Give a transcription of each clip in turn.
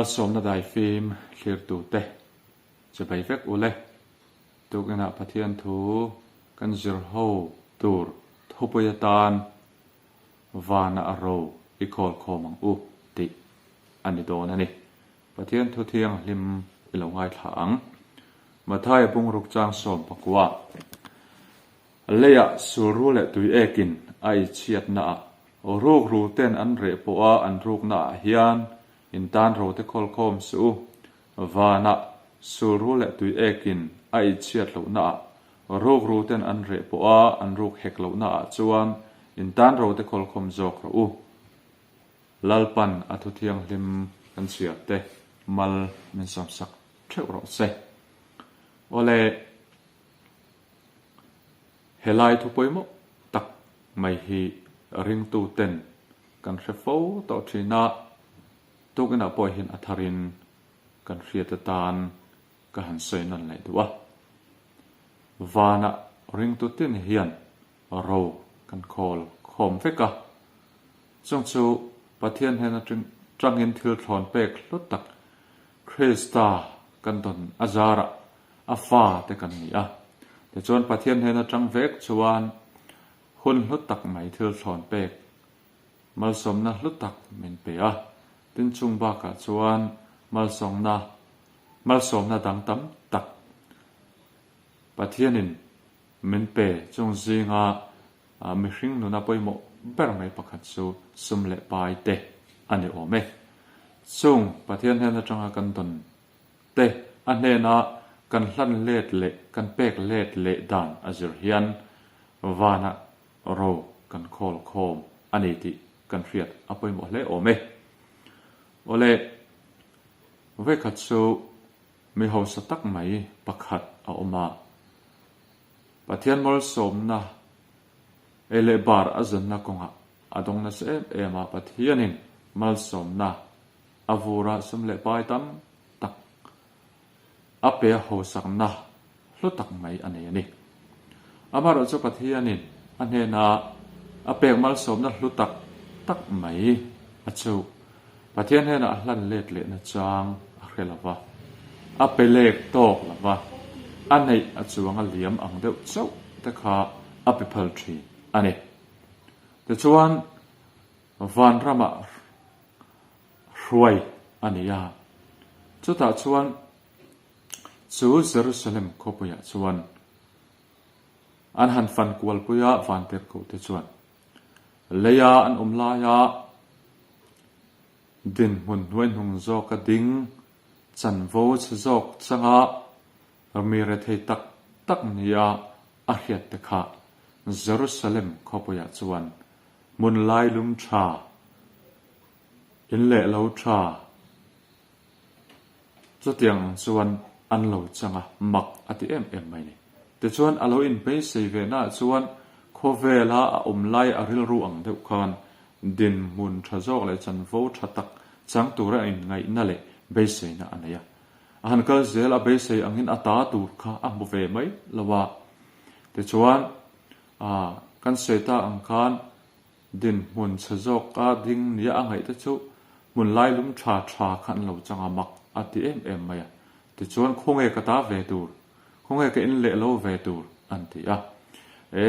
Malsawmna daifim thlirtute chibai vek ule. Tukinah Pathian thu kan zir ho tur thupui atan vana a ro i khawl khawm ang u tih a ni dawn a ni. Pathian thu thianghlim i lo ngaithla ang. Mathaia bungruk chang 19. Leiah sulru leh tui ekin a ei chhiatnaah rukru ten an reh pawha an ruknaah hian in tan rote khawlkhawm suh u. Vanah sulru leh tui ekin a ei chhiat lohnaah rukru ten an reh pawha an ruk hek lohnaah chuan in tan rote khawlkhawm zawk rawh u. Lalpan a thu thianghlim kan chhiarte mal min sawmsak theuh rawh se. Awle. Helai thu pawimawh tak mai hi ringtuten kan hre fo tawh thin a, tukinah pawh hian a tharin kan hriat atan ka han sawi nawn leh duh a. Vanah ringtu tin hian ro kan khawl khawm vek a, chung chu Pathian hnen atangin thil thlawn pek hlu tak Krista kan dawn a zarah a fa te kan ni a. Tichuan Pathian hnen atang vek chuan hun hlu tak mai thil thlawn pek malsawmna hlu tak min pe a. Tin chung bakah chuan malsawmna malsawmna dang tam tak Pathianin min pe chung zinga mihring nuna pawimawh ber mai pakhat chu sum leh pai te a ni awm e. Chung Pathian hnen atanga kan dawn te a hnena kan hlan let leh kan pek let leh dan a zir hian vanah ro kan khawl khawm a ni tih kan hriat a pawimawh hle awm e. Awle, vawikhat chu mi hausa tak mai pakhat a awm a, Pathian malsawmna ei leh bar a zawnna kawngah a dawng nasa em em a, Pathianin malsawmna A vurah sum leh pai tam tak a pe a hausakna hlu tak mai a nei a ni. Amaherawh chu Pathianin a hnena a pek malsawmna hlu tak tak mai a chu Pathian hnenah a hlan let lehna chang a hre lo va, a pe lek tawk lo va, a neih a chuang a liam ang deuh chauh te kha a pe phal thin a ni. Tichuan, vanramah hruai a ni a. Chutah chuan chu Jerusalem khawpuiah chuan an han fan kualpui a, vantirhkohte chuan leia an awm laia dinhmun hnuaihnung zawka ding chanvo chhe zawk changa mi rethei tak tak nia a hriatte kha Jerusalem khawpuiah chuan Hmun lailum tha, in leh lo tha, chutiang ang chuan an lo chang a, mak a ti em em mai ni. Tichuan a lo inpeisei ve naah chuan khawvela a awm lai a rilru ang deuh khan dinhmun tha zawk leh chanvo tha tak chang tura inngaihna leh beiseina a nei a. A han kal zel a beisei angin a ta tur kha a hmu ve mai lo a. Tichuan A, kan sawi ta ang khan dinhmun chhe zawka ding nia a ngaih te chu hmun lailum tha tha kha an lo chang a, mak a ti em em mai a. Tichuan khawnge ka ta ve tur, khawnge ka in leh lo ve tur an ti a. E,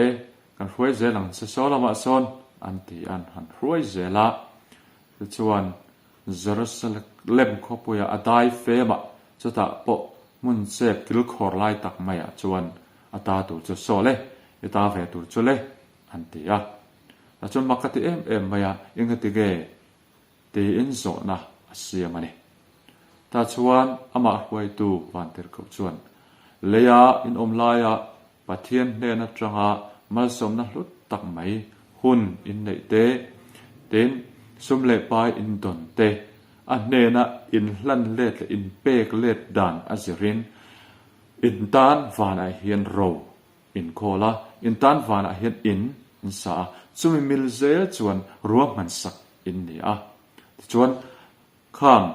kan hruai zel ang che saw lamah sawn an ti a, an han hruai zel a. Tichuan Jerusalem khawpuia a dai femah chutah pawh hmun chep kilkhawr lai tak maiah chuan A ta tur chu saw le, i ta ve tur chu le, an ti a. Tah chuan mak ka ti em em mai a, engati nge tiin zawhna a siam a ni. Tah chuan amah hruaitu Vantirhkoh chuan, Leia in awm laia Pathian hnen atanga malsawmna hlut tak mai hun in neih te, tin sum leh pai in dawn te, a hnena in hlan let leh in pek let dan a zirin In tan vanah hian ro in khawl a, in tan vanah hian in in sa a, chumi mil zel chuan ruahman sak in ni a. Tichuan, khang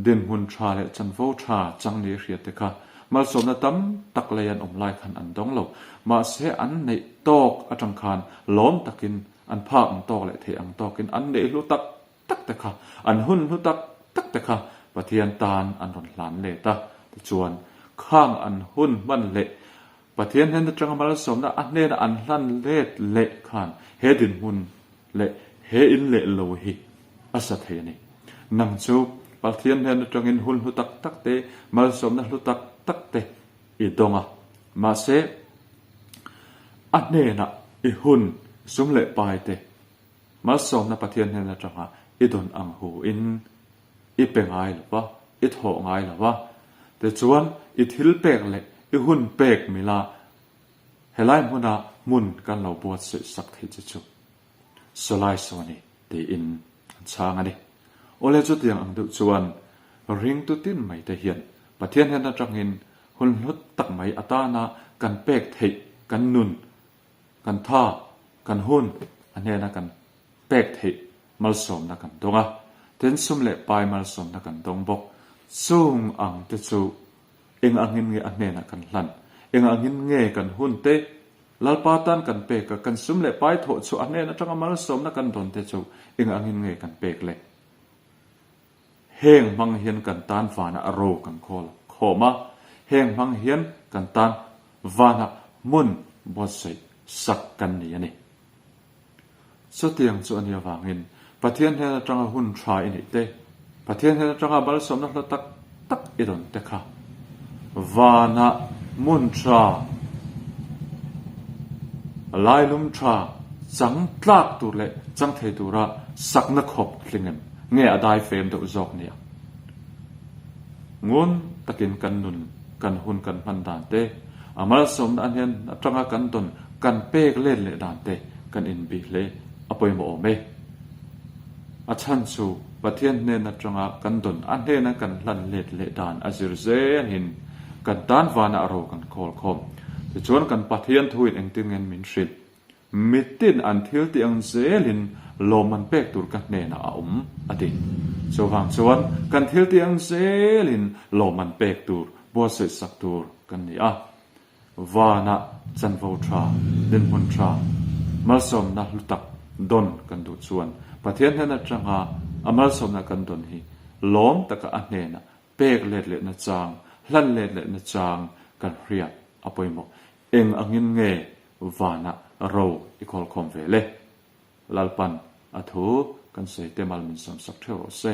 dinhmun tha leh chanvo tha chang ni hriat te kha malsawmna tam tak lei an awm lai khan an dawng lo. Mahse, an neih tawk atang khan lawm takin an phak ang tawk leh theih ang tawkin an neih hlu tak tak te kha, an hun hlu tak tak te kha. Pathian tan an rawn hlan let a. Tichuan, khang an hun hman leh Pathian hnen atanga malsawmna a hnena an hlan let leh khan he dinhmun leh he in leh lo hi a sa thei a ni. Nang chu Pathian hnen atangin hun hlu tak tak te, malsawmna hlu tak tak te i dawng a. Mahse, a hnenah i hun, sum leh pai te malsawmna Pathian hnen atanga i dawn ang hu in i pe ngai lo va, i thawh ngai lo va. Tichuan, i thil pek leh i hun pek mila helai hmuna hmun kan lo buatsaih sak theih che chu Sawlai saw a ni tiin an chhang a ni. Awle chutiang ang deuh chuan ringtu tin mai te hian Pathian hnen atangin hun hlut tak mai atana kan pek theih kan nun, kan tha, kan hun a hnena kan pek theih malsawmna kan dawng a, tin sum leh pai malsawmna kan dawng bawk. Chung ang te chu eng angin nge a hnenah kan hlan? Eng angin nge kan hun te Lalpa tan kan pek a, kan sum leh pai thawh chu a hnen atanga malsawmna kan dawn te chu eng angin nge kan pek le? Heng hmang hian kan tan vanah ro kan khawl khawm a, heng hmang hian kan tan vanah hmun buatsaih sak kan ni a ni. Chutiang chu a nih avangin Pathian hnen atanga hun tha i neih te, Pathian hnen atanga malsawmna hla tak tak i dawn te kha vanah hmun tha, lailum tha chang tlak tur leh chang thei tura sakna khawp tling em nge a dai fem deuh zawk nia. Ngun takin kan nun, kan hun kan hman dan te, a malsawmna a hnen atanga kan dawn kan pek let leh dan te kan inbih hle a pawimawh awm e. A chhan chu Pathian hnen atanga kan dawn a hnena kan hlan let leh dan a zir zelin kan tan vanah ro kan khawl khawm. Tichuan kan Pathian thuin engtin ngen min hrilh? Mitin an thil tih ang zelin lawmman pek tur ka hnenah a awm, a ti. Chuvang chuan kan thil tih ang zelin lawmman pek tur buatsaih sak tur kan ni a. Vanah chanvo tha, dinhmun tha, malsawmna hlu tak dawn kan duh chuan Pathian hnen atanga a malsawmna kan dawn hi lawm taka a hnenah pek let lehna chang, hlan let lehna chang kan hriat a pawimawh. Eng angin nge Vanah ro i khawlkhawm ve le. Lalpan a thu kan sawi te mal min sawmsak theuh rawh se.